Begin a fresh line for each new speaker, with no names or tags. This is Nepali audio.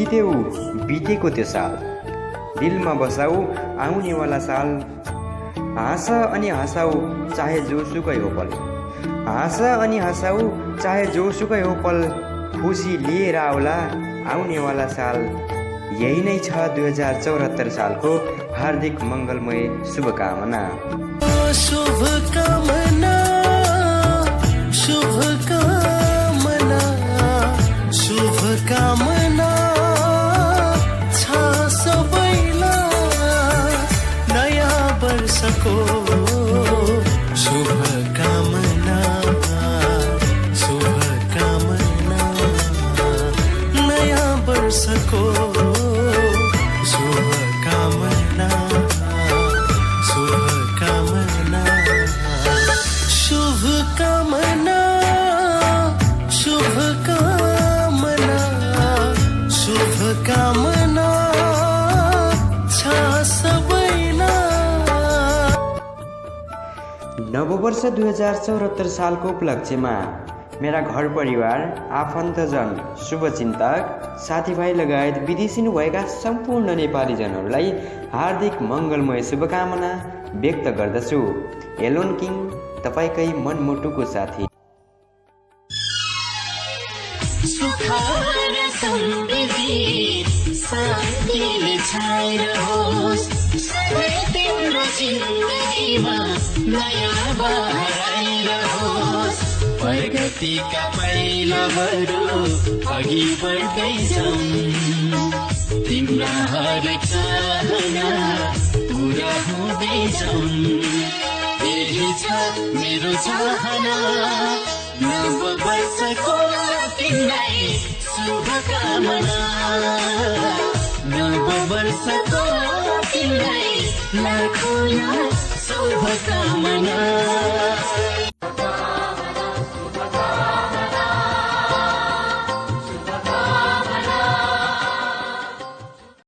बितेऊ बितेको त्यो साल, दिलमा बसाऊ आउनेवाला साल। हाँस अनि हँसाऊ चाहे जोसुकै हो पल, हाँस अनि हँसाऊ चाहे जोसुकै हो पल, खुसी लिएर आउला आउनेवाला साल। यही नै छ 2074 सालको हार्दिक मङ्गलमय शुभकामना।
शुभकामना शुभकामना शुभकामना छ सबैलाई नयाँ वर्षको शुभकामना शुभकामना नयाँ वर्षको शुभकामना शुभकामना शुभकामना शुभकामना शुभकामना छ सबैलाई।
नववर्ष 2074 सालको उपलक्ष्यमा मेरा घर परिवार, आफन्तजन, शुभचिन्तक, साथीभाइ लगायत विदेशिनु भएका सम्पूर्ण नेपालीजनहरूलाई हार्दिक मङ्गलमय शुभकामना व्यक्त गर्दछु। एलोन किङ, तपाईँकै मनमुटुको साथी।
सुख र समृद्धि शान्तिले छाइरहोस्, सधैँ तिम्रो जिन्दगीमा नयाँ बहार आइरहोस्। प्रगतिका पाइलाहरू अघि बढ्दैछन्, तिम्रा हरेक चाहना पुरा हुँदैछन्। यही छ मेरो चाहना, नव वर्षको तिमीलाई शुभकामना, नव वर्षको तिमीलाई लाखौँ शुभकामना।